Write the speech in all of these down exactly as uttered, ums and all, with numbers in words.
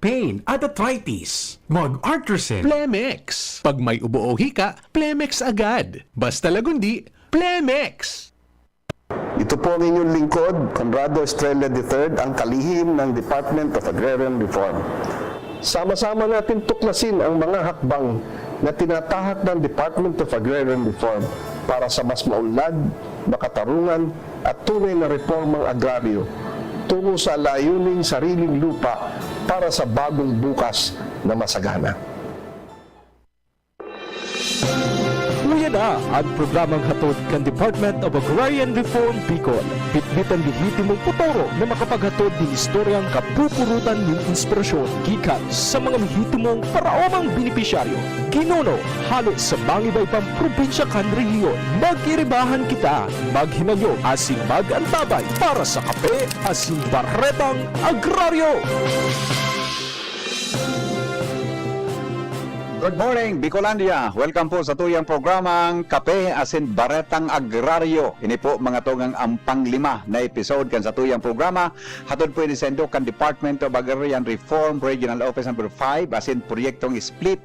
pain at arthritis. Mag-Artresin. Plemex. Pag may ubo o hika, Plemex agad. Basta lagundi, Plemex. Ito po ang inyong lingkod, Conrado Estrella the third, ang kalihim ng Department of Agrarian Reform. Sama-sama natin tuklasin ang mga hakbang na tinatahak ng Department of Agrarian Reform para sa mas maunlad, makatarungan at tunay na reformang agraryo tungo sa layuning sariling lupa para sa bagong bukas na masagana. Uya na an programang hatod kan Department of Agrarian Reform Bicol. Bitbit an lehitimong potoro na makapaghatod nin istoryang kapupurutan nin inspirasyon gikan sa mga lehitimong paraomang benepisyaryo, ginuno, hale sa mga iba-ibang probinsya kan rehiyon. Mag-iribahan kita, maghinanyog asin mag-antabay para sa Kape asin Baretang Agraryo! Good morning, Bicolandia! Welcome po sa tuyang programang Kape asin Baretang Agraryo. Ini po, mga tugang, ang panglima na episode kan sa tuyang programa. Hatod po ini saindo kan Department of Agrarian Reform, Regional Office Number five, asin Proyektong Split,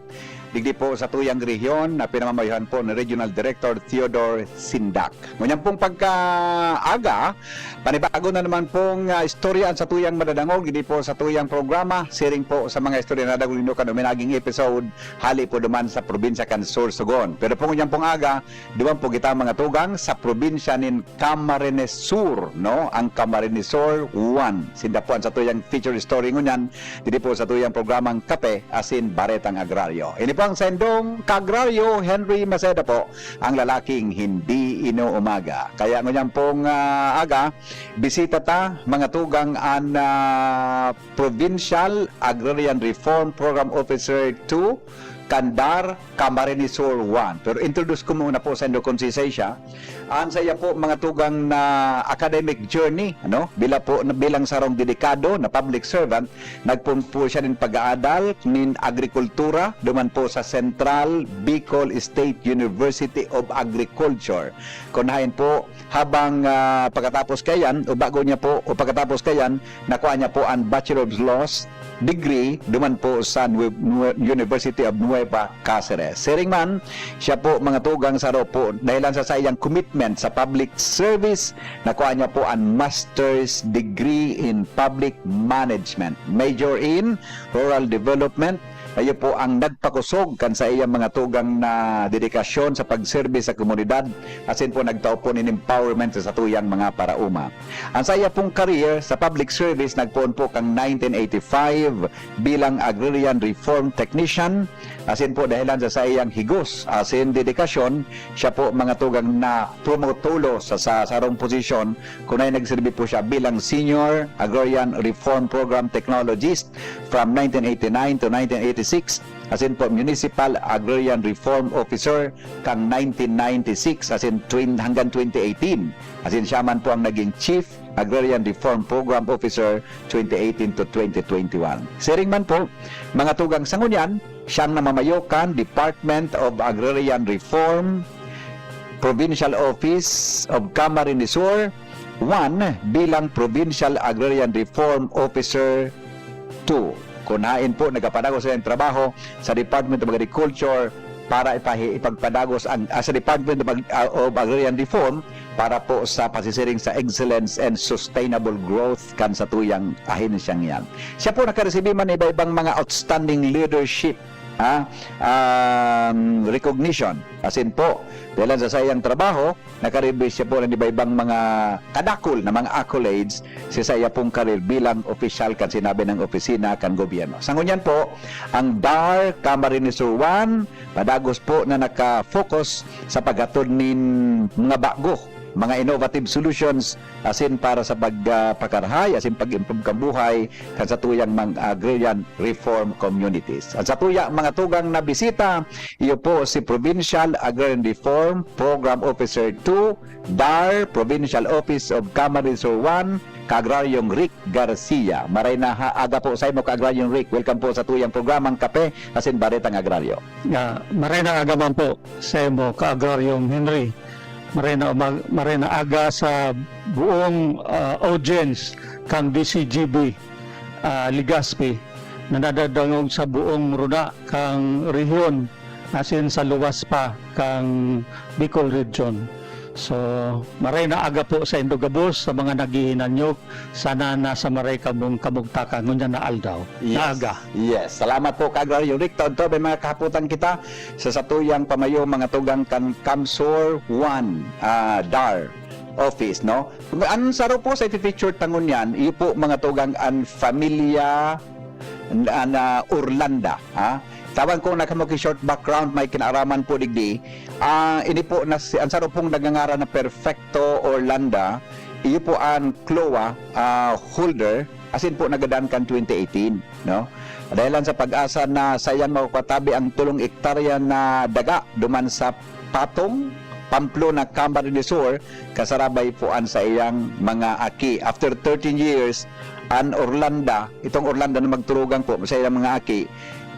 digdi po sa tuyang rehiyon na pinamamayohan po ni Regional Director Theodore Sindak. Ngunyan pong pagkaaga, panibago na naman pong, ah, istorya an satuyang madadangog, digdi po sa tuyang programa. Siring po sa mga istorya na nadangog nindo kan uminaging episode, hale po duman sa probinsya kan Sorsogon. Pero po ngunyan pong aga, duman po kita, mga tugang, sa probinsya nin Camarines Sur, no? Ang Camarines Sur one. Sinda po an satuyang feature story ngunyan, digdi po sa tuyang programang Kape asin Baretang Agraryo. Ini po ang saindong kaagraryo, Henry Maceda po, ang lalaking hindi inuumaga. Kaya ngunyan pong, ah, aga, bisita ta, mga tugang, an, ah, Provincial Agrarian Reform Program Officer two, kan DAR, Camarines Sur one. Pero introduce ko muna po saindo kun sisay siya. An saiya po, mga tugang, na academic journey, ano, bila po, bilang sarong dedikado na public servant, nagpoon po siya nin pag-aadal nin agrikultura duman po sa Central Bicol State University of Agriculture. Kun haen po, habang, ah, pagkatapos kaiyan, o bago niya po, o pagkatapos kaiyan, nakua niya po an Bachelor of Laws degree duman po sa Nue-, Nue-, University of Nueva Caceres. Siring man, siya po, mga tugang, saro po, dahelan sa saiyang commitment sa public service, nakua niya po an Master's degree in Public Management, major in Rural Development. Iyo po ang nagpakusog kan saiyang, mga tugang, na dedikasyon sa pagserbi sa komunidad, asin po nagtao po nin empowerment sa satuyang mga paraoma. An saiya pong career sa public service nagpoon po kan nineteen eighty-five bilang Agrarian Reform Technician, asin po dahelan sa saiyang higos asin dedikasyon, siya po, mga tugang, na promote tulos sa, sa sarong posisyon, kun haen nagserbi po siya bilang Senior Agrarian Reform Program Technologist from nineteen eighty-nine to nineteen eighty-six, asin po Municipal Agrarian Reform Officer kan nineteen ninety-six asin twen-, hanggang twenty eighteen. Asin siya man po ang naging Chief Agrarian Reform Program Officer twenty eighteen to twenty twenty-one. Siring man po, mga tugang, sa ngunyan, siyang namamayo kan Department of Agrarian Reform, Provincial Office of Camarines Sur one bilang Provincial Agrarian Reform Officer two. Kun haen po, nagpapadagos siya nin trabaho sa Department of Agriculture para ipahi-, ipagpadagos ang, ah, sa Department of Ag-, ah, of Agrarian Reform para po sa pasisiring sa excellence and sustainable growth kan satuyang ahensyang iyan. Siya po nakaresibi man iba-ibang mga outstanding leadership, ha, um, recognition. Asin po, dahelan sa saiyang trabaho, nakaresibi siya po nin iba-ibang mga kadakul na mga accolades sa saiya pong karir bilang opisyal kan sinabing opisina kan gobyerno. Sa ngunyan po, ang DAR Camarines Sur one, padagos po na naka-focus sa paghatod nin mga bago, mga innovative solutions, asin para sa pag, ah, pakarahay, asin pag-improve kan buhay kan satuyang mga agrarian reform communities. An satuyang mga tugang na bisita, iyo po si Provincial Agrarian Reform Program Officer two, DAR, Provincial Office of Camarines Sur one, Kaagraryong Rick Garcia. Maray na ha-, aga po saimo, Kaagraryong Rick. Welcome po sa tuyang programang Kape asin Baretang Agraryo. Ah, maray na aga man po saimo, Kaagraryong Henry. Maray na umag-, maray na aga sa buong, ah, audience kang D C G B, ah, Legazpi. na nadadangog sa buong runa kan rehiyon asin sa luwas pa kan Bicol Region. So, maray na aga po saindo gabos sa mga naghihinanyog. Sana nasa maray kamong kamugtakan ngunyan na aldaw, na Yes. aga. Yes. Salamat po, Kaagraryo Rick. Taon-taon may mga kahapotan kita sa satuyang pamayo, mga tugang kan CamSur one, ah, DAR office, no? Ang saro po sa ifi-feature ta ngunyan, iyo po, mga tugang, an Familia, an, ah, Orlanda, ha? Tawan ko na kamo ki short background, may kinaaraman po digdi. Ah, ini po na si, ang saro pong nagangaran na Perfecto Orlanda, iyo po an CLOA, ah, holder, asin po nagadan kan twenty eighteen, no? Dahelan sa PAGASA na saiyang makukatabi ang tolong ektarya na daga duman sa Patong, Pamplona, Camarines Sur, kasarabay po an saiyang mga aki. After thirteen years, an Orlanda, itong Orlanda na magturugang po sa iyang mga aki,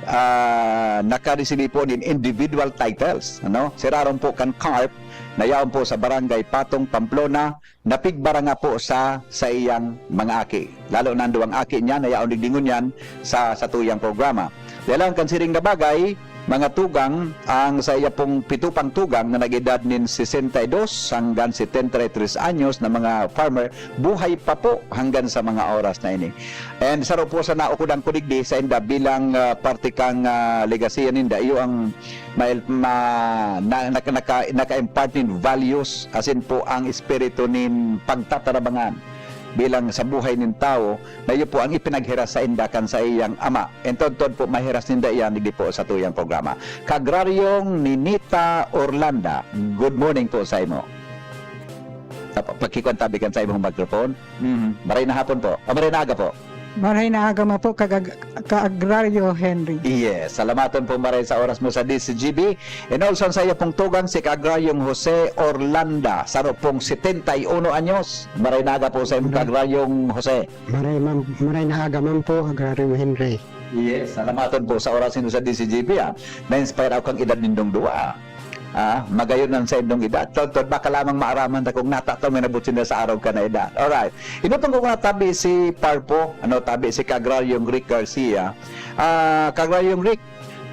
ah, nakaresibi po nin individual titles, ano? Siraron po kan CARP, na yaon po sa Barangay Patong, Pamplona, napigbara nga po sa saiyang mga aki. Lalo na an duwang aki niya na yaon digdi ngunyan sa satuyang programa. Dahelan kan siring na bagay, mga tugang, ang saiya pong pito pang tugang na nag-edad nin sesenta y dos hanggang setenta y tres anyos na mga farmer, buhay pa po hanggang sa mga oras na ini. And saro po sa naukodan ko digdi sainda bilang, ah, parte kan, ah, legasiya ninda, iyo ang ma-, ma-, na-, naka-, naka-, naka-impart nin values, asin po ang espiritu nin pagtatarabangan bilang sa buhay nin tawo, na iyo po ang ipinaghiras sainda kan saiyang ama. And todtod po, mahiras ninda iyan digdi po satuyang programa. Kaagraryong Ninita Orlanda, good morning po sa imo. Tapa-, pakikwan tabi kan sa imong microphone. Mhm. Maray na hapon po. O, maray na aga po. Maray na aga man po, kag-, Kaagraryo Henry. Yes, salamaton po maray sa oras mo sa D Z G B. And also, ang saiya pong tugang, si Kaagraryong Jose Orlanda, saro pong setenta y uno anyos. Maray na aga po sa imong Maray. Kaagraryong Jose. Maray man, maray na aga man po, Agraryong Henry. Yes, salamaton po sa oras nindo sa D Z G B, ah. Na-inspire ako kang edad nindong duwa, ah. Ah, magayon ang saindong edad. Todtod, baka lamang maaraman ta kung nata to, may nabuti na sa araw ka na edad. Alright. Inutong ko na tabi si Parpo, ano, tabi si Kaagraryong Rick Garcia. Ah, Kaagraryong Rick,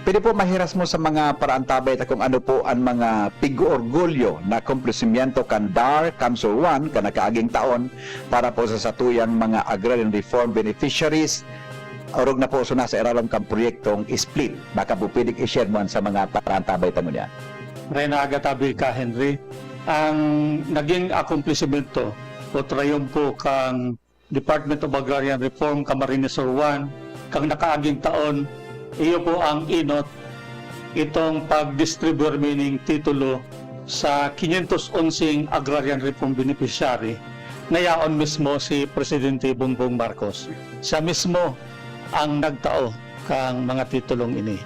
pwede po mahiras mo sa mga paraantabay ta kung ano po ang mga pig-orgulyo na akomplesimiento kan DAR, CamSur one, kan nakaaging taon para po sa satuyang mga agrarian reform beneficiaries, orog na po so nasa irarom kan proyektong SPLIT. Baka po pwedeng i-share mo sa mga paraantabay ta ngunyan. Maray na aga tabi ka, Henry. Ang naging akomplesimiento o trayumpo kan Department of Agrarian Reform, Camarines Sur one, kan nakaaging taon, iyo po ang enot, itong pagdistribuyar mi ning titulo sa quinientos onseng agrarian reform beneficiary na yaon mismo si Presidente Bongbong Marcos. Siya mismo ang nagtao kan mga titulong ini.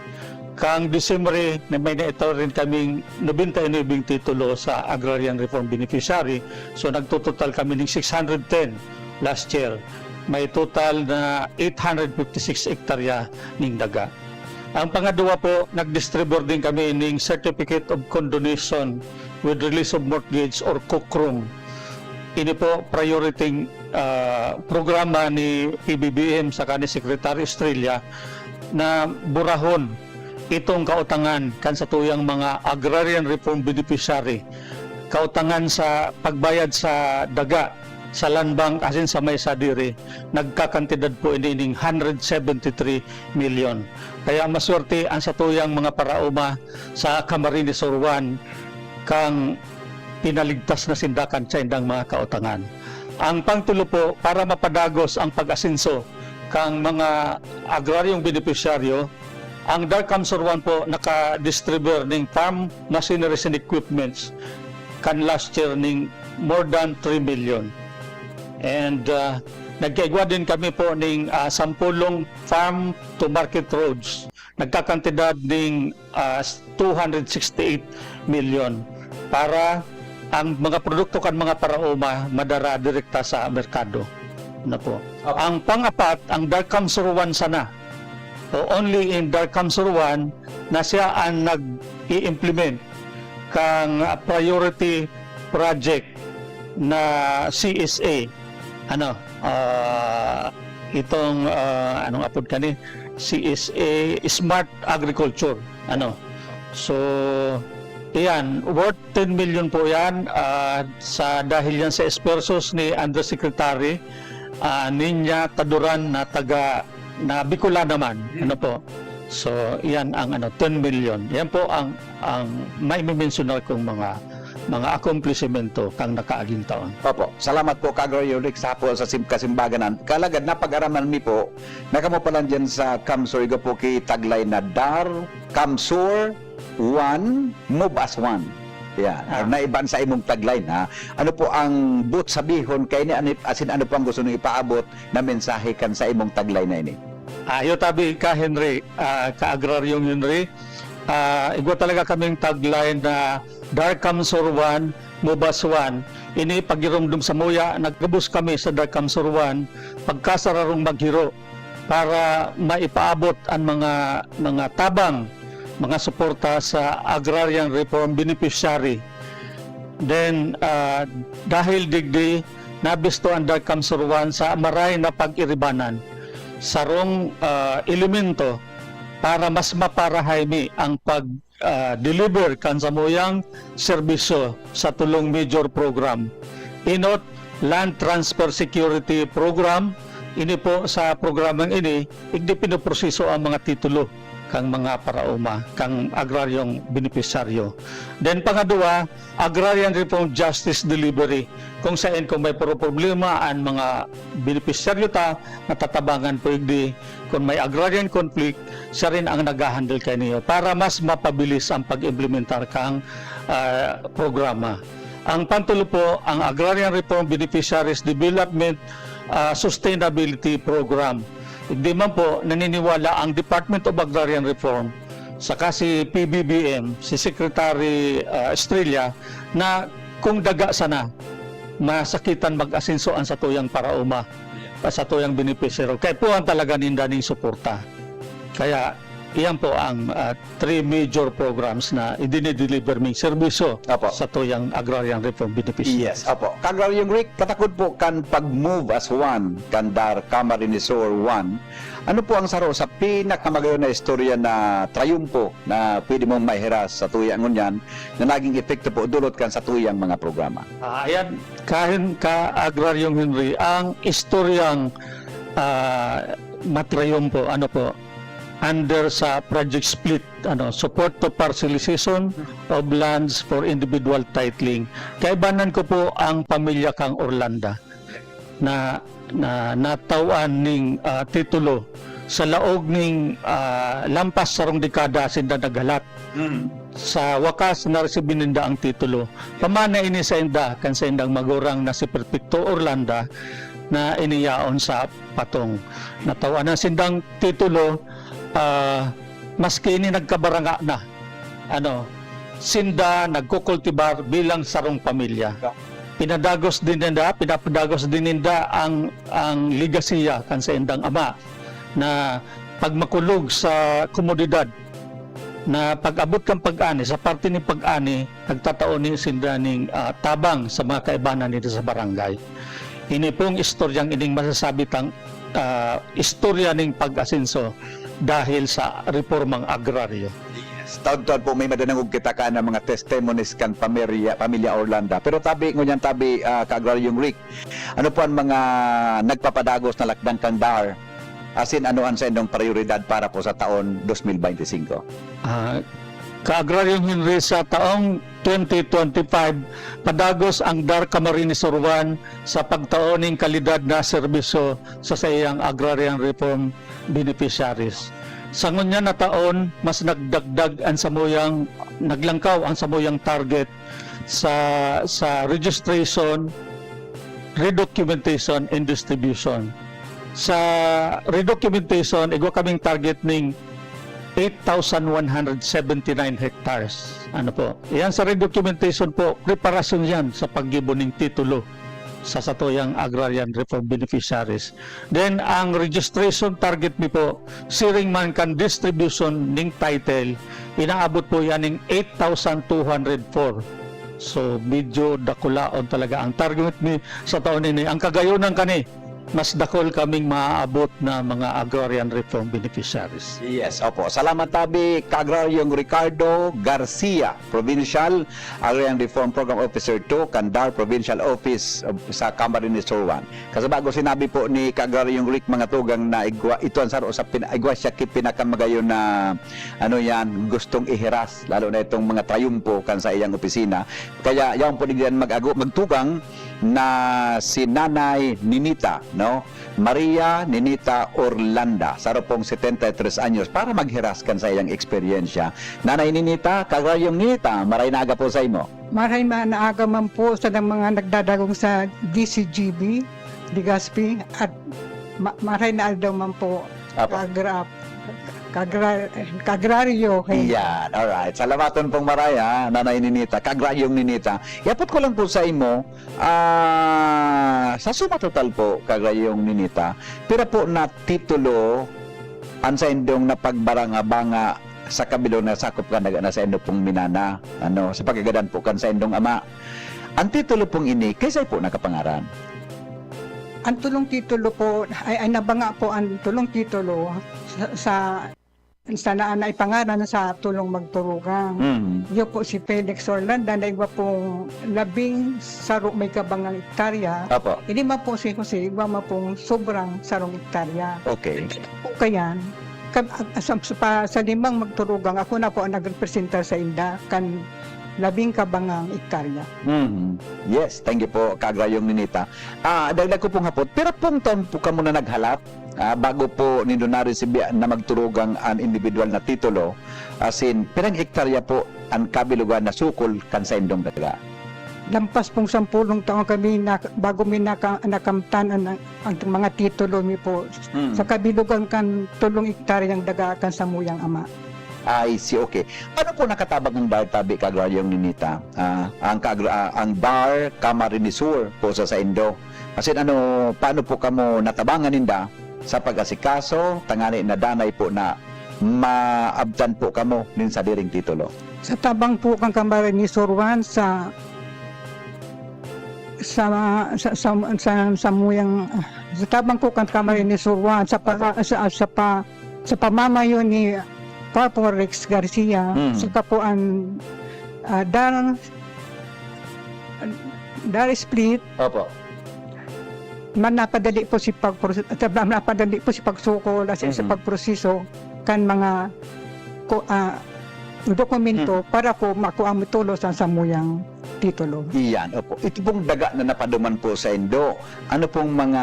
Kan Disyembre, na may naitao rin kaming nobenta y nuebe titulo sa Agrarian Reform Beneficiary. So, nagtototal kami ning six hundred ten last year. May total na eight hundred fifty-six hektarya ning daga. Ang pangadwa po, nagdistribute din kami ning Certificate of Condonation with Release of Mortgage or COCROM. Ini po, priority, ah, programa ni P B B M saka ni Secretary Estrella na burahon itong kautangan kan satuyang mga agrarian reform beneficiary. Kautangan sa pagbayad sa daga, sa land bank, asin sa may sadiri, nagkakantidad po ini ning hundred seventy-three million. Kaya maswerte ang satuyang mga paraoma sa Camarines Sur one kang pinaligtas na sinda kan saindang mga kautangan. Ang pangtulo po, para mapadagos ang pag-asenso kang mga agraryong benepisyaryo, ang DAR CamSur one po naka-distribute ning farm machineries and equipments kan last year ning more than three million. And, ah, nagkaigwa din kami po ning, ah, sampulong farm to market roads. Nagkakantidad ning, ah, two hundred sixty-eight million para ang mga produkto kan mga paraoma madara direkta sa merkado. Ano po? Opo. Ang pang-apat, ang DAR CamSur one sana. O, only in DAR CamSur one na siya ang nag-i-implement kang priority project na C S A. Ano, ah, Itong, ah, anong apod kani? C S A, Smart Agriculture. Ano? So, iyan, worth ten million po yan. Ah, sa, dahil yan sa esfuerzos ni Undersecretary, ah, Niña Taduran na taga, na Bicola naman. Ano po? So, iyan ang ano, ten million. Yan po ang, ang may mimensyonar kong mga, mga akomplisimento kang nakaaging taon. Opo. Salamat po, Ka-Agraryo Rick, sa po sa sim-, kasimbaganan. Kalagad, napag-araman mi po na kamo pa lang dyan sa CamSur, igwa po ki tagline na DAR, CamSur, One, Move as One. Yan. Ah. Naiban sa imong tagline, ha? Ano po ang boot sabihon kaini, ano, asin ano po ang gusto nyo ipaabot na mensahe kan sa imong tagline na ini? Ayo tabi ka, Henry, ah, Ka-Agraryong Henry. Ah, igwa talaga kaming tagline na DAR CamSur One, Move as One. Ini pagiromdom samuya, nagabos kami sa DAR CamSur One, pagkasararong maghiro para maipaabot an mga, mga tabang, mga suporta sa agrarian reform beneficiary. Then, ah, dahil digdi, nabisto an DAR CamSur One sa maray na pag-iribanan, sarong, ah, elemento para mas maparahay mi ang pag, ah, deliver kan samuyang serbisyo sa tulong major program. Enot, Land Transfer Security Program. Ini po, sa programang ini, igdi pinoproseso ang mga titulo kang mga paraoma, kang agraryong benepisyaryo. Then, pangadwa, Agrarian Reform Justice Delivery, kung saen kung may puro problema an mga benepisyaryo ta, natatabangan po igdi. Kung may agrarian conflict, siya rin ang naghahandle kaniyo para mas mapabilis ang pag-implementar kang, ah, programa. Ang pantulo po, ang Agrarian Reform Beneficiaries Development, ah, Sustainability Program. Igdi man po, naniniwala ang Department of Agrarian Reform saka si P B B M, si Secretary, ah, Estrella, na kung daga sana, masakitan mag-asenso an satuyang paraoma, ah, satuyang benepisyaryo. Kaipuhan talaga ninda ning suporta. Kaya, iyan po ang, ah, three major programs na idinideliver ming serbisyo Opo. satuyang agrarian reform beneficiaries. Yes, opo. Ka-Agraryong Rick, katakod po kan pag-move as one kan DAR Camarines Sur One, ano po ang saro sa pinakamagayon na istorya na trayumpo na pwede mong maihiras sa tuya ngunyan na naging epekto po dulot kan sa tuyang mga programa? Ah, ayan, kahin ka Agraryong Henry, ang istoryang, ah, matrayumpo, ano po, under sa Project SPLIT, ano, Support to Parcelization of Lands for Individual Titling. Kaibanan ko po ang pamilya kang Orlanda na, na natawan ning, ah, titulo sa laog ning, ah, lampas sarong dekada sinda naghalat. Mm. Sa wakas, naresibi ninda ang titulo. Pamana ini sainda kan saindang magurang na si Perfecto Orlanda na iniyaon sa patong. Natawan na sindang titulo, ah, maski ini nagkabaranga na, ano, sinda nagkukultibar bilang sarong pamilya. Pinadagos din ninda, pinapadagos din ninda ang, ang legasiya kan saindang ama na pagmakulog sa komunidad, na pag-abot kan pag-ani, sa parte ni pag-ani, nagtatao ni sinda ning, ah, tabang sa mga kaibanan dito sa barangay. Ini pong istoryang ining masasabi tang, ah, istorya ning pag-asenso dahil sa reformang agraryo. Yes. Taon-taon po may madadangog kita kan mga testimonies kan pamilya, pamilya Orlanda. Pero tabi, ngunyan tabi, ah, Ka-Agraryong Rick, ano po ang mga nagpapadagos na lakdang kang DAR? Asin ano ang saindong prayoridad para po sa taon dos mil bente singko? Ah, Ka-Agraryong Henry, sa taong twenty twenty-five, padagos ang DAR Camarines Sur One sa pagtao ning kalidad na serbisyo sa saiyang agrarian reform beneficiaries. Sa ngunyan na taon, mas nagdagdag ang samuyang, naglangkaw ang samuyang target sa, sa registration, redocumentation, and distribution. Sa redocumentation, igwa kaming target ning eight thousand one hundred seventy-nine hectares. Ano po? Yan sa redocumentation po, preparasyon yan sa paggibo ning titulo sa satuyang agrarian reform beneficiaries. Then, ang registration target mi po, siring man kan distribution ning title, inaabot po yan ning eight thousand two hundred four. So, medyo dakulaon talaga ang target mi sa taon ini. Ang kagayonan kani, mas dakul kaming maaabot na mga agrarian reform beneficiaries. Yes, opo. Salamat tabi, Kagraryong Ricardo Garcia, Provincial Agrarian Reform Program Officer two, kan DAR Provincial Office of, sa Camarines Sur one. Kasi bago sinabi po ni Kagraryong Rick mga tugang na igwa, ito ang saro sa pin, igwa siya ki pinakamagayon na ano yan, gustong ihiras, lalo na itong mga trayumpo kan sa iyang opisina. Kaya yaon po digdiyan mag-ago, magtugang na si Nanay Ninita, no? Maria Ninita Orlanda, saro pong setenta y tres anyos, para maghiras kan sa iyang eksperyensya. Nanay Ninita, Kagraryong Ninita, maray na aga po sa imo. Maray ma- na aga man po sa mga nagdadagong sa D C G B, Legazpi, at ma- maray na aldaw man po. Apo. Kagra, kagra, kagraryo. Hey. Yan, alright. Salamaton pong maray, ha, Nanay Ninita, Kagraryong Ninita. Yapot ko lang po sa imo, ah, sa suma total po, Kagraryong Ninita, pira po na titulo ang saindong napagbaranga-banga sa kabilog na sakop kan daga na saindo pong minana, ano, sa pagkagadan po kan saindong ama. Ang titulo pong ini, kaisay po nakapangaran? Ang tulong titulo po, ay, ay nabanga po ang tulong titulo sa, sa, sa na, naipangaran sa tulong magturugang. Mm. Iyo po si Felix Orlanda na igwa pong labing saro may kabangang hektarya. Apo. Hindi man po si Jose, igwa man pong sobrang sarong hektarya. Okay. Po kayan, kab, sa, sa, pa, sa limang magturugang, ako na po ang nagrepresenta sa inda, kan labing kabangang hektarya. Mhm. Yes, thank you po, Kagrayong Ninita. Ah, dagdag ko pong hapot, pira pong taon po kamo na naghalat, ah, bago po nindo na-receive na magturugang an individual na titulo? Asin, pirang hektarya po an kabilugan na sukol kan saindong daga? Lampas pong sampulong taon kami na, bago mi naka, nakamtan an, ang mga titulo mi po. Hmm. Sa kabilugan kan tulong hektaryang daga kan samuyang ama. I see, okay. Ano po nakatabang ang DAR tabi, Kagraryong Ninita? Ah, ang, kagra, ah, ang DAR Camarines Sur po sa saindo. Asin ano, paano po kamo natabangan ninda sa pag-asikaso, tangani na danay po na maabtan po kamo nin sadiring titulo? Sa tabang po kan Camarines Sur one sa sa sa sa, sa, sa muyang, sa tabang po kan Camarines Sur one sa pa, sa, sa pa, sa pamamayo ni Corporal Rex Garcia, Mm. saka po ang, ah, DAR, DAR split, Opo. man napadali po si pagpro-, napadali po si pagsukol, as in, sa Mhm. pagproseso kan mga ko, ah, dokumento Mhm. para ko makuha mo tulos ang samuyang titulo. Iyan, opo. Ito pong daga na napaduman po saindo, ano pong mga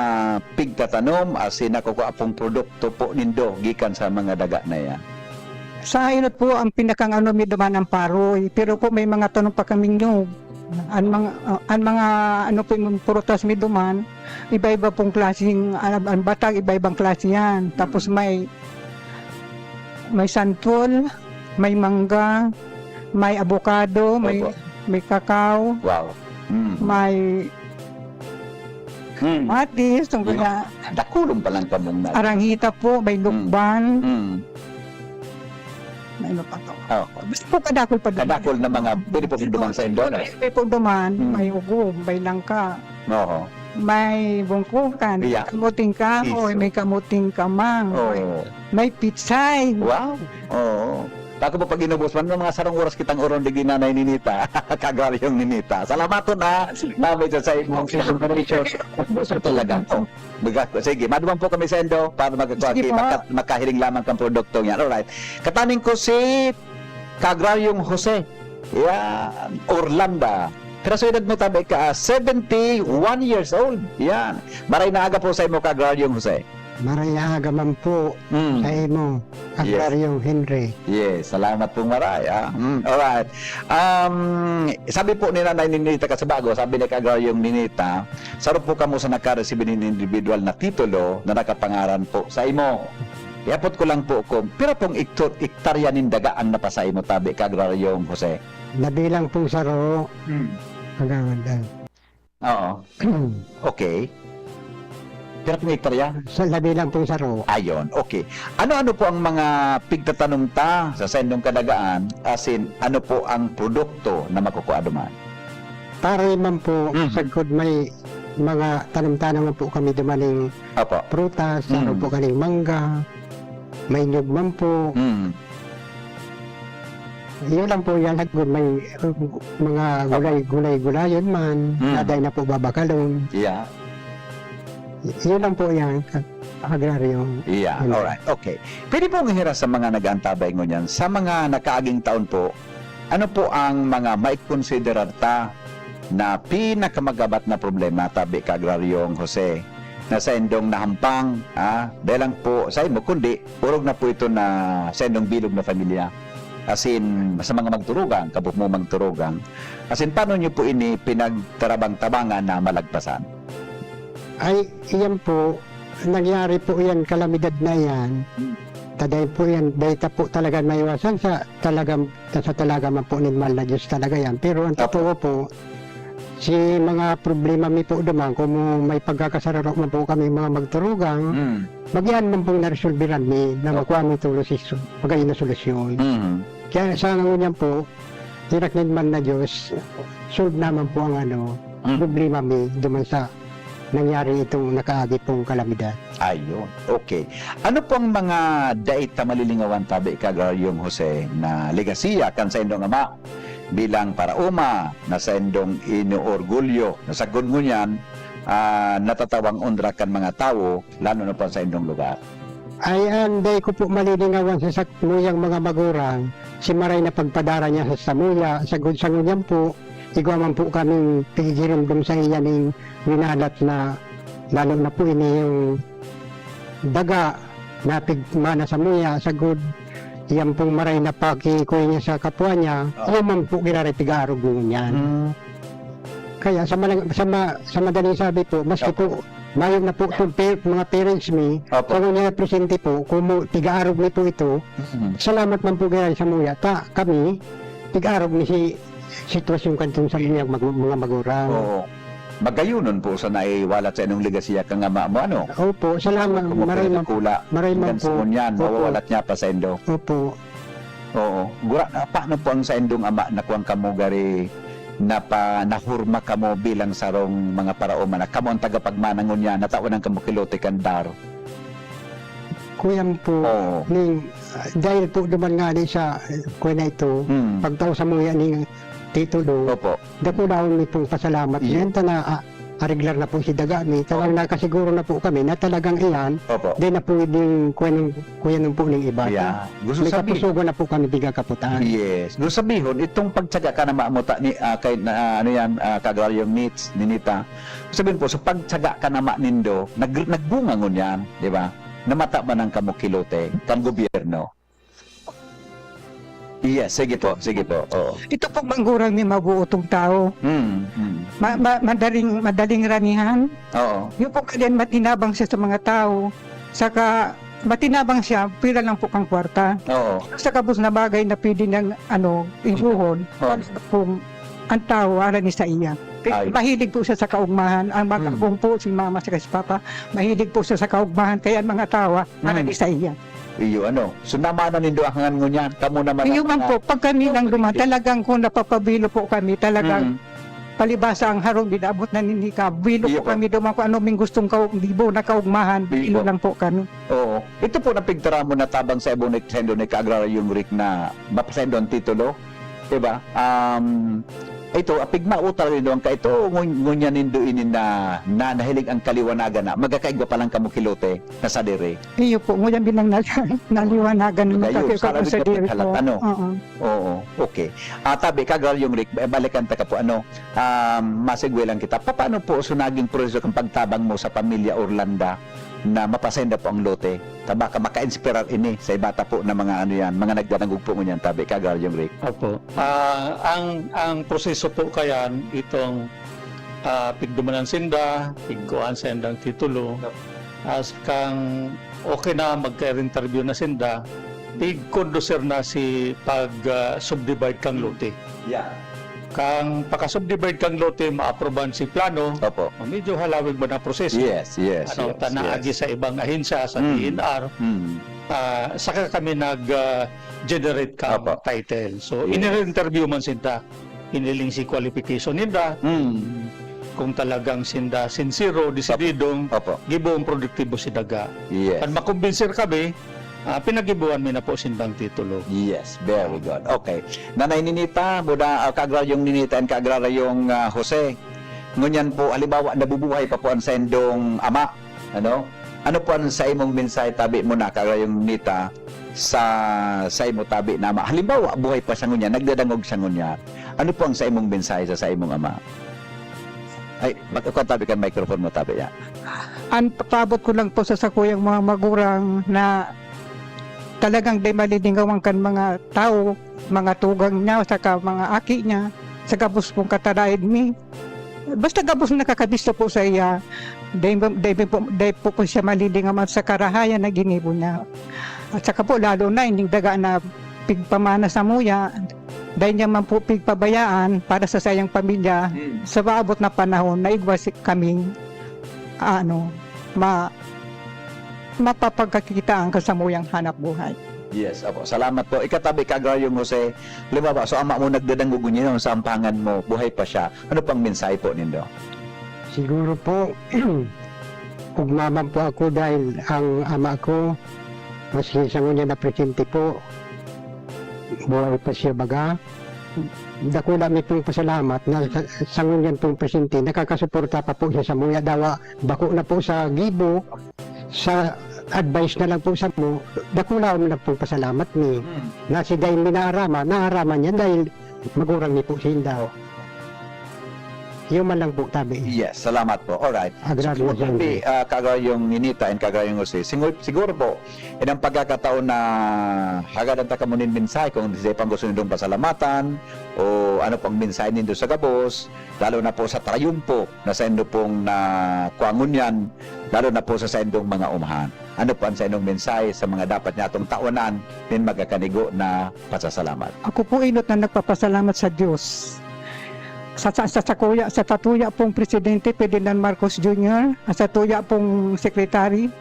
pigtatanom asin nakukuha pong produkto po nindo gikan sa mga daga na yan? Sa inot po, ang pinakang ano mi duman ang paroy, pero po may mga tanom pa kaming nyug. Ang mga, ah, ang mga ano po, yung prutas mi duman, iba-iba pong klaseng, ah, ang batag, iba-ibang klase yan. Tapos Mm. may, may santol, may mangga, may abokado, may, Opo. may kakao, Wow. Mm. may Mm. matis, ang Yung mga dakulong pa lang kamong na. aranghita po, may Mm. lukban, Mm. may ano pa to. Oh. Basta po kadakol pa din. Kadakol na mga pwede po duman saindo, no? May po duman, Mm. may ugom, may langka, Oo. may bungkukan, Iya. kamuting kahoy, Iso. May kamuting kamang, may, Oo. may pitsay. Wow. Oo. Bago pa pag-inubos man, mga sarong oras kitang oron di ginanay ninita. Kagraryong ninita. Salamaton, ha. Nabi sa, sa imong information. Gusto talaga. Oh. Baga, sige, maduman po kami saindo para magkakuha Sige ki, po. maka, makahiling lamang kang produkto niyan. Alright. Kataning ko si Kagraryong Jose. Yan. Orlanda. Pero sa edad mo tabi ka, ah, seventy-one years old. Yan. Maray na aga po sa imo, Kagraryong Jose. Maray na aga man po Mm. sa imo, Yes. Agraryong Henry. Yes, salamat pong maray, ah. Mm, alright. Um, sabi po ni Nanay Ninita Kasabago, sabi ni Kagraryong Ninita, saro po kamo sa nakaresibir nin individual na titulo na nakapangaran po sa imo. Iapot ko lang po kung pira pong ikto-, ektarya nin daga ang napasaimo tabi, Kagraryong Jose? Nabilang pong saro, Hmm. kagawad, ah. Oo. Okay. Pira pong ektarya? Sa labi lang pong saro. Ayon, okay. Ano-ano po ang mga pigtatanom ta sa saindong kadagaan? As in, ano po ang produkto na makukuha duman? Pare man po, Mhm. sagkod may mga tanom-tanom man po kami dumaning Opo. prutas, Mm. ano po kaning mangga, may niyog man po. Mm. Yun lang po yan, hagod may, uh, mga gulay, gulay-gulayan man, Mm. naday na po babakalon. Yeah. Y-, yun lang po yan, ka-, agraryo. Yeah, Yun. alright. Okay. Pwede po ngahira sa mga nag-aantabay ngunyan, sa mga nakaaging taon po, ano po ang mga maikonsiderar ta na pinakamagabat na problema, tabi ka, Agraryong Jose, na saindong nahampang, ah, dahil lang po sa imo, kundi orog na po ito na saindong bilog na pamilya? As in, sa mga magturugang, kabuk mo magturugang, as in, paano nyo po ini pinagtarabang-tabangan na malagpasan? Ay, iyan po, nangyari po iyan, kalamidad na iyan. Hmm. Taday po iyan, dahil ta po talaga maiwasan sa talagang, sa talaga man po ni mahal na Diyos talaga yan. Pero ang Opo. totoo po, si mga problema mi po duman, kung may pagkakasararo man po kami mga magturugang, Hmm. magian man pong naresolbiran mi na Opo. makuha mi itong lusis-, magayon na solusyon. Hmm. Kaya sa ngunyan po, tinak ni mahal na Diyos, solve naman po ang ano, Mm. problema mi duman sa nangyari itong nakaagi pong kalamidad. Ayun. Okay. Ano pong mga dai ta malilingawan, tabi ka, Agraryong Jose, na legasiya kan saindong ama bilang paraoma na saindong inoorgulyo na sagkod ngunyan, ah, natatawang onra kan mga tawo, lalo na po sa indong lugar? Ay, an dai ko po malilingawan sa sakuyang mga magurang, si maray na pagpadara niya sa samuya, sagkod sa ngunyan po, igwa man po kaming pigiromdom sa iya ning winalat na, lalo na po ini yung daga na pigmana samuya, sagkod iyan pong maray na pakikuy niya sa kapwa niya, Oo. iyo man po giraray pigaarog ngunyan. Hmm. Kaya sa malang-, sa ma-, sa madaling sabi po, maski Opo. po, mayo na po itong pa-, mga parents mi, Opo. kung niya presente po, kung mo, pigaarog mi po ito, Mm. salamat man po gaya sa muya. Ta, kami, pigaarog mi si sitwasyon kantong sa mga mag-, mga magurang. Oo. Magayunon po sa naiwalat sa inong legasiya kang ama mo, ano? Opo, salamat. Kung mo Maray man, pinagkula, maray man hanggang sa po. ngunyan, Opo. mawawalat niya pa sa indo. Opo. Oo. Gura-, ah, paano po ang saindong ama na kuwan kamo gari napa-, nahurma kamo bilang sarong mga paraoma na kamo ang tagapagmana ngunyan, natawan kamo ki lote kan Dar? Kuyan po, Oo. ning, ah, dahil po duman nga ni sa, eh, kuwan na ito, Mm. pagtao sa muya ning titulo, Opo. Dakulaon mi pong pasalamat. Iyo. Yan ta na, ah, ariglar na po si daga mi. Talagang Oo. nakasiguro na po kami na talagang iyan, Opo. di na pwedeng kuyan, kuyan po ng iba. Yeah. Gusto May sabi- kapusugan na po kami, di kakaputan. Yes. Gusto sabihon, itong pagtsaga ka na maamuta ni, ah, kay, na, ano yan, ah, Kagraryong Nits, Ninita. Sabihin po, sa pagtsaga ka na ma nindo, nag-, nagbunga ngunyan, di ba? Namata man ang kamukilote, kan gobyerno. Yes, sige po, sige po, oo. Ito pong manggurang ni mabuotong tao. Mm, mm. Ma-, ma-, madaling, madaling ranihan. Oo. Yung po kaya matinabang siya sa mga tao. Saka, matinabang siya, pira lang po kang kwarta. Oo. Sa kabos na bagay na pwede niyang, ano, insuhon, Oo. pag kung ang tao, ara ni sa iya. Kaya Ay. mahilig po siya sa kaugmahan. Ang mga Mm. kung po, si mama, saka si papa, mahilig po siya sa kaugmahan. Kaya ang mga tao, ara Mm. ni sa iya. Iyo, ano? So, namana nindo ang hangan ngunyan. Kamo naman Iyo ang man mga po, pag kami lang duman, Okay. talagang kung napapabilo po kami, talagang Mm. palibasa ang harong, di naabot na ninika. Bilo Iyo po po. kami duman kung ano ming gustong kaug-, gibo na kaugmahan, Iyo bilo po. lang po kami. Oo. Ito po na pigtaramon na tabang sa ibon ni Sendo ni Kaagraryong Rick na mapasendo ang titulo. Diba? Um, ito, apig mautal rin doon ka ito, ngun-, ngunyan nindo ini na, na nahiling ang kaliwanagan na magkakaigwa pa lang kamo kilote na sadiri. Iyo po, ngunyan bilang na-, naliwanagan ng Gayon, kakil ko sa po labi sa ka diri po. paghalata, no? Oo. Oo, okay. Ah, tabi ka, Galyong Rick, ba-, balikan ta ka po, ano, um, masigwi lang kita. Paano po so naging proseso kang pagtabang mo sa pamilya Orlanda na mapasenda po ang lote? Ta baka maka-inspirar ini sa iba ta po na mga ano yan, mga nagdanagog po ngunyan, tabi ka, Galyong Rick. Opo. Ah, ang, ang proseso po kayan, itong, ah, pigdumanan sinda, pigkuhaan sindang titulo, as kang okay na, magka-interview na sinda, pigkondusir na si pag, ah, subdivide kang lote. Yeah. Kang paka-subdivide kang lote, maaprobahan si plano, Opo. medyo halawig man ang proseso. Yes, yes, Ano, yes, ta naagi yes. sa ibang ahensya, sa Mm. D N R, Mm. ah, saka kami nag, ah, generate ka Opo. title. So, Yes. ini-interview man sinda. Hiniling si qualification ninda. Mm. kung talagang sinda sinsero, desididong Opo. gibohon produktibo si daga. Yes. Kan makumbinser kami, ah, pinagibuhan mi na po sindang titulo. Yes, very good. Okay. Nanay Ninita, muda, ah, Kaagraryong Ninita and Kaagraryong, ah, Jose. Ngunyan po, halimbawa, nabubuhay pa po ang saindong ama, ano? Ano po ang sa imong mensahe, tabi mo na, Kaagraryong Ninita, sa, sa imo tabi na ama? Halimbawa, buhay pa siya ngunyan, nagdadangog siya ngunyan. Ano po ang sa imong mensahe sa, sa imong ama? Ay, mag-, tabi kan microphone mo, tabi ya. An papaabot ko lang po sa sakuyang mga magurang na talagang di malilingawan kan mga tawo, mga tugang niya, saka mga aki niya, sa gabos pong kataraid mi. Basta gabos nakakabisto po sa iya, dai, dai po, dai po, po siya malilingawan sa karahayan na ginibo niya. At saka po, lalo na, ining daga na pigpamana sa muya, dai niya man po pigpabayaan para sa sayang pamilya, Hmm. sa maabot na panahon na igwa si kaming, ano, ma, mapapagkakitaan ka sa muyang hanap buhay. Yes, apo. Salamat po. Ikatabi, Kaagraryong Jose, halimbawa, so ama mo nagdadangog niyo sa ampangan mo, buhay pa siya. Ano pang mensahe po nindo? Siguro po, ugma man po ako dahil ang ama ko, maski sa ngunyan na presente po, buhay pa siya baga. Dakula mi pong pasalamat na sa, sa ngunyan pong presente, nakakasuporta pa po siya sa muya dawa. Bako na po sa gibo, sa advice na lang po sa mo, dakula man lang pong pasalamat mi. Hmm. Na si Daymi naaraman, naaraman niya dahil magurang mi po sinda. Yun man lang po, tabi. Yes, salamat po. Alright. Agraryo So, dyan. Tabi, ah, Kaagraryong Ninita and Kaagraryong Jose, siguro, siguro po, inang pagkakataon na hagadan ta kamo nin mensahe kung di pang gusto nindong pasalamatan o ano pang mensahe nindo sa gabos, lalo na po sa trayumpo na saindo pong na kuangon yan, lalo na po sa saindong mga umahan. Ano po ang saindong mensahe sa mga dapat niya atong tawanan nin magkakanigo na pasasalamat? Ako po inot na nagpapasalamat sa Diyos. Sa, sa, sa, sa kuya, sa tatuya pong Presidente Ferdinand Marcos Junior, at sa tuya pong Secretary,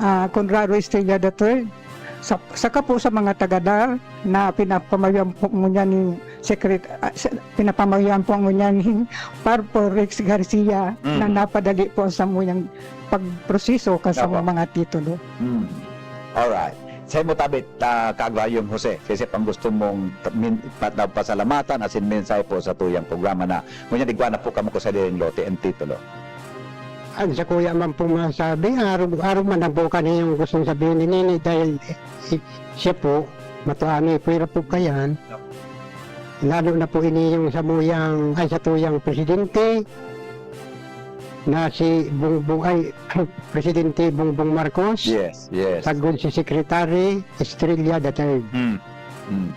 ah, Conrado Estrella the third, sa, saka po sa mga tagadar na pinapamayan po ngunyan ni Secret, ah, sa, pinapamayan po ngunyan ni Parpo Rex Garcia Mm. na napadali po sa muyang pagproseso kan sa Opo. mga titulo. Hmm. Alright. Sa imo tabi, ah, Kaagraryong Jose, sa isip ang gusto mong min-, pa-, na pasalamatan asin mensahe po sa tuyang programa na ngunyan igwa na po kamo ko sa diring lote ang titulo. Ang sa kuya man po masabi, arog, arog man ang po kaniyang gustong sabihin ni Nini dahil, eh, siya po, matuano, eh, pwera po kayan. Lalo na po ini yung sa muyang, ay, sa tuyang presidente na si Bongbong, ay, Presidente Bongbong Marcos. Yes, yes. Sagkod si Secretary Estrella the third. Hmm. Hmm.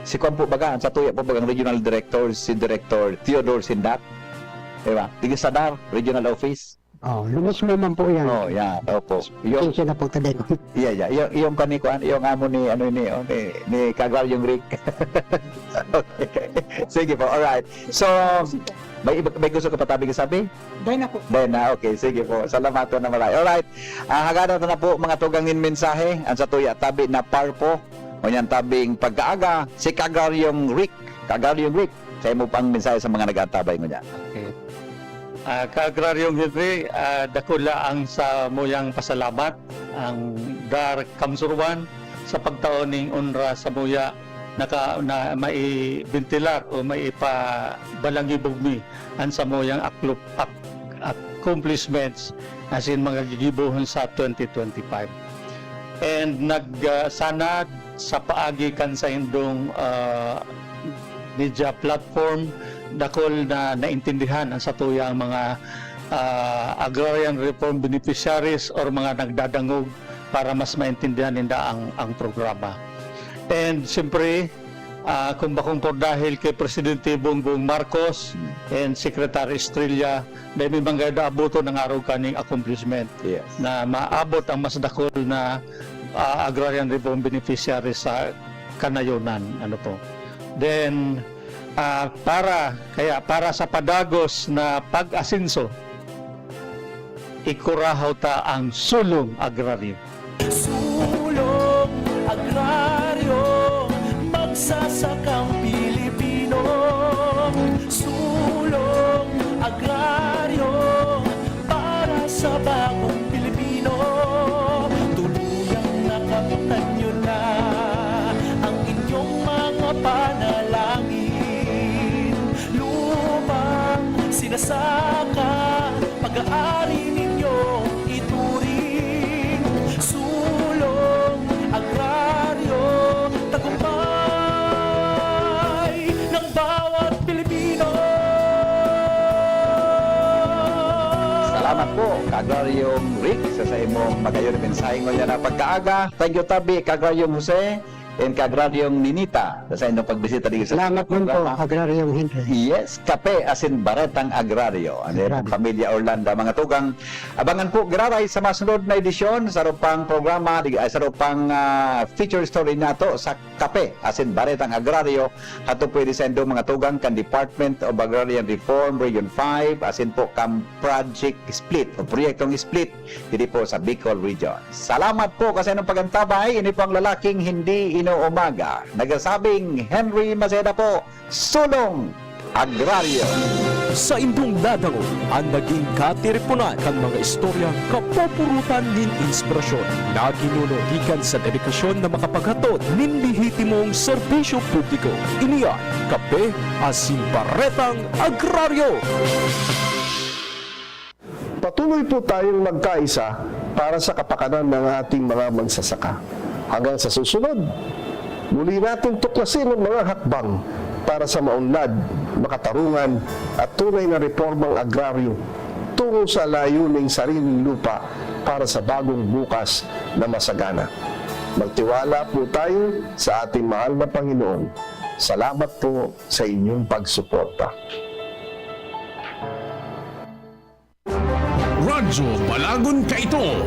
Si Kwan po baga, ang sa tuya po bagang regional director, si Director Theodore Sindak. Di ba? Tiga sa dar, regional office. Oh, lumis mo man po yan. Oh, yan. Opo. Yung, Pasensya na po, taday ko. yeah, yeah. Yung, yung kani Kwan, yung amo ni, ano ni, oh, ni, ni Kaagraryong Rick. Okay. Sige po, alright. So, may, iba- may gusto ka pa tabi sabi? Dahil na po. Then, ah, okay, sige po. Salamat po na maray. Alright. Ah, hagadan na po, mga tugang nin mensahe. Ang sa tuya, tabi na Parpo. Ngunyan tabing pagkaaga, si Kaagraryong Rick. Kaagraryong Rick, sa imo pang mensahe sa mga nag-aantabay ngunyan. Okay. Ah, Kaagraryong Henry, ah, dakula ang sa muyang pasalamat, ang dar kamsuruan sa pagtao ning onra sa muya naka, na maibentilar o maipabalangibog mi an samuyang aklop-, ak-, accomplishments asin mga gigibohon sa twenty twenty-five. And nag, ah, sana sa paagi kan saindong, ah, media platform, dakul na naintindihan ang satuyang mga, ah, agrarian reform beneficiaries or mga nagdadangog para mas maintindihan ninda ang, ang programa. And siyempre, ah, kung bakong por dahil kay Presidente Bongbong Marcos and Secretary Estrella, dahil may mga aboto ng araw kaning accomplishment Yes. na maabot ang mas dakul na, ah, agrarian reform beneficiaries sa kanayonan. Ano po? Then, ah, para, kaya para sa padagos na pag-asenso, ikurahaw ta ang sulong agraryo. Sulong Agraryo, magsasakang Pilipino. Sulong Agraryo. Panalangin, lupang sinasaka, pag-aari ninyong ituring, sulong agraryo, tagumpay ng bawat Pilipino. Salamat po, Kagraryong Rick, sa, sa imong magayon na mensahe ngunyan na pagkaaga. Thank you, tabi, Kagraryong Jose. And Kagraryong Ninita, sa inyong pagbisita dito sa Salamat man po, programa. Kagraryong Henry. Yes, Kape asin Baretang Agraryo. Ano yan, Agraryo. Pamilya Orlando, mga tugang. Abangan po, Graray, sa masunod na edisyon, sa rupang programa, di, ay, sa rupang, ah, feature story nato sa Kape asin Baretang Agraryo, ato pwede sa indo, mga tugang, kan Department of Agrarian Reform, Region five, asin po kan Project Split o Proyektong Split, diri po sa Bicol Region. Salamat po kasi anong pagantabay, ini po ang lalaking hindi inuumaga, nagsasabing, Henry Maceda po, Sulong Agraryo. Sa indong ladangon, an nagin katiriponan kan mga istoryang kapupurutan nin inspirasyon na ginuno gikan sa dedikasyon na makapaghatod nin lehitimong serbisyo publiko. Ini an Kape asin Baretang Agraryo. Patuloy po tayong magkaisa para sa kapakanan ng ating mga magsasaka. Hanggang sa susunod, muli natin tuklasin ang mga hakbang para sa maunlad, makatarungan at tunay na reformang agraryo tungo sa layuning sariling lupa para sa bagong bukas na masagana. Magtiwala po tayo sa ating mahal na Panginoon. Salamat po sa inyong pagsuporta. Radyo Balagon Kaito,